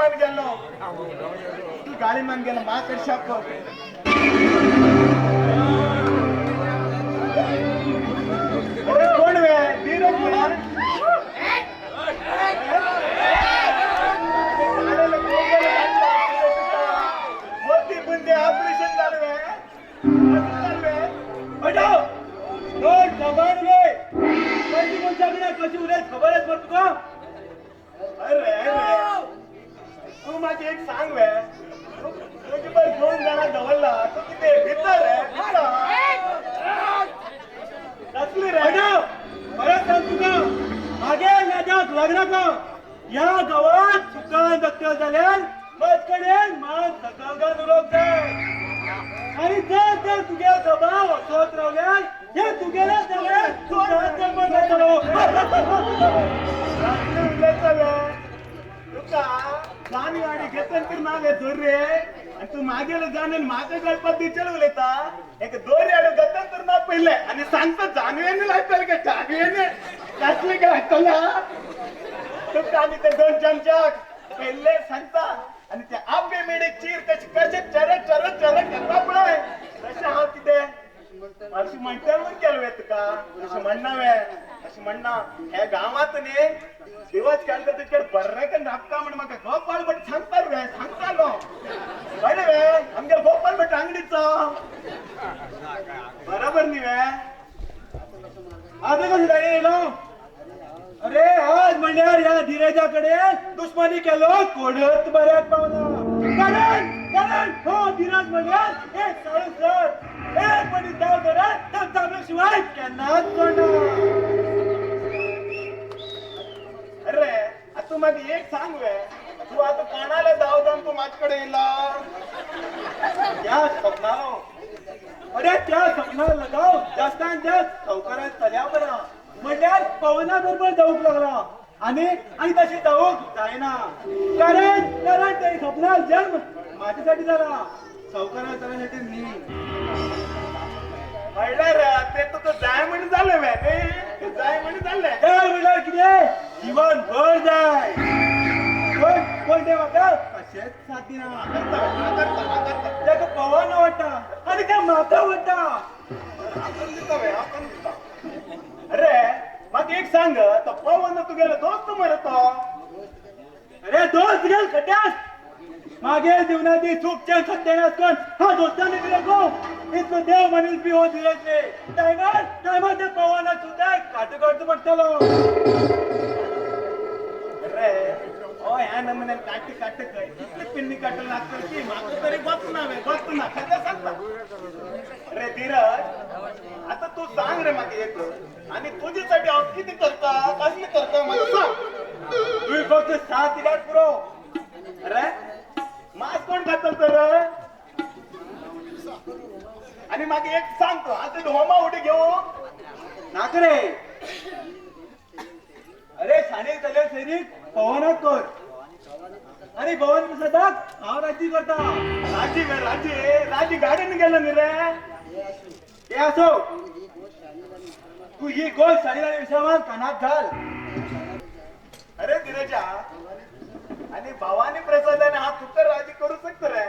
मान गेलो तू गाळी मान गेलो माकड शाप. अरे कोण वे धीरज म्हणा मोती बुंदे ऑपरेशन झालं वे हटाव दोन जबान रे पहिली मनशाकडे कशी उलयत खबरच पड तुका. अरे अरे तू माझी एक सांग वे तुझी पण दोन जाणा दवरला तू किती भितर रे भितर कसली रे. हटाव परत सांग तुका मागे नादाक लग्नाक ह्या गांवात सुखान जगतलो जाल्यार मज कडेन मान सकल घालून उलोवंक जाय आनी जर तर तुगे स्वभाव असोच रावल्यार हे तुगेले सगळे सुखान जल्म जातलो. रात्री उलयता वे तुका जाणी वाणी घेतन तर ना वे दोरे आणि तू मागेल जाण म्हाका गळपात दिचल उलयता एक दोरी हाडून गतन तर ना पयले आणि सांगता जानव्याने लायतले काय जानव्याने कसले काय लायतला तुका आणि ते दोन चमच्याक पहिले सांगता आणि ते आंबे मेडे चीर कशी कसे चरत चरत चरत करता पळय तशें हांव कितें अशें म्हणटा म्हूण केलं वे तुका अशें म्हणना वे अशें म्हणना हे गांवांत न्ही दिवस काडटा तुजे बरें करून राबता म्हण म्हाका गोपाल भट सांगता वे सांगतालो कळ्ळें वे आमगे गोपाल भट आंगडीचो बरोबर न्ही वे. आतां कशें जाणें येयलो. अरे आज म्हणल्यार ह्या धीरजा कडेन दुश्मनी केलो कोणच बऱ्याक पावना कारण कारण हो धीरज म्हणल्यार एक साळू सर एक मनीस धांव धरत तर चाबल्या शिवाय केन्नाच सोडना. अरे आता तू म्हाका एक सांग वे तू आता कोणाला धाव जावन तू म्हाजे कडेन येयला त्या स्वप्नालो अरे त्या स्वप्नाक लगाव जास्तान जास्त सावकारान चल्या बरा म्हणल्यार पवना बरोबर जावंक लागला आनी आनी तशें जावंक जायना कारण कारण ते स्वप्नाक जन्म माझ्यासाठी झाला सावकारा चल्यासाठी न्ही. म्हणल्यार ते तुका जाय म्हण जालें वे न्ही ते जाय म्हण जालें जाय म्हणल्यार कितें जीवनभर जाय पण पण ते म्हाका कशेंच साथ दिना. करता करता करता ताका पवन आवडटा आनी ते म्हाका आवडटा. आपण दिता वे आपण दिता. अरे म्हाका एक सांग तो पवन तुगेलो दोस्त मरे तो. अरे दोस्त गेल खड्ड्यात मागे जीवनाची चूक चेन सत्यानाश कर हा दोस्तांनी दिले गो इतलो देव मनीस बी हो धीरज न्ही टायमार टायमार ते पवनाक सुद्दां काटो काडचो पडटलो. अरे ओ ह्या नमुन्यान काट काट काय कितले पिन्नी काट लागतली ती म्हाका तरी गोत ना वे गोत ना खरें सांगता. अरे धीरज आता तू सांग रे म्हाका एक आणि तुझ्यासाठी हांव कितें करता कसलें करता म्हाका सांग. तुवें फक्त साथ दिल्यार पुरो. अरे मास कोण खातल तर आणि म्हाका एक सांग तू आता होमा उडी घेऊ नाका रे. अरे शाणे चले सैरीक पवनाक कर आनी पवन प्रसादाक हांव राजी करता. राजी वे राजी राजी गाडीन गेलो न्ही रे. ते आसो तू ही गोष्ट शाणी आनी विश्रामान कानात घाल. अरे धीरजा आणि भवानी प्रसादाने हा तुका राजी करू शकतो रे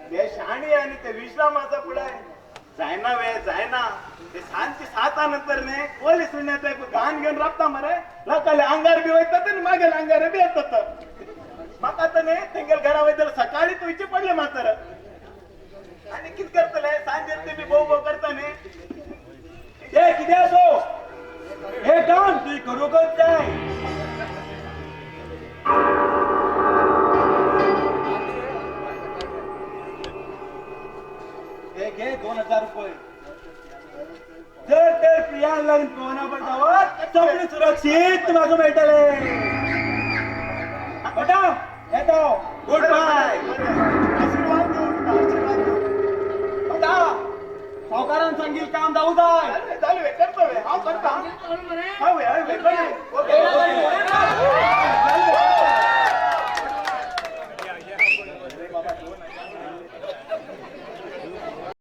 ते शाणी आणि ते विश्रामाचा पुढे जायना वे जायना ते सांजची साता नंतर न्ही कोली सुण्यात घाण घेऊन राबता मरे लोकांले अंगार बी वयतात आणि मागेल अंगार बी येतात. म्हाका आतां न्ही तेंगेल घरा वयतले सकाळी तुयचे पडले मातर आणि कितें करतले सांजेर ते बी भोव भोव करता न्ही. ते कितें आसो हे काम तुवें करूंकच जाय. हे घे 2000 रुपये जर तर प्रिया लग्न पवना पण जावत सगळें सुरक्षीत म्हाका मेळटलें. बेटा येता गुड बाय. आशीर्वाद घेऊन आशीर्वाद घेऊन बेटा सावकारान सांगील काम जाऊ जाय. चालू करतो हांव करता. हय हय ओके.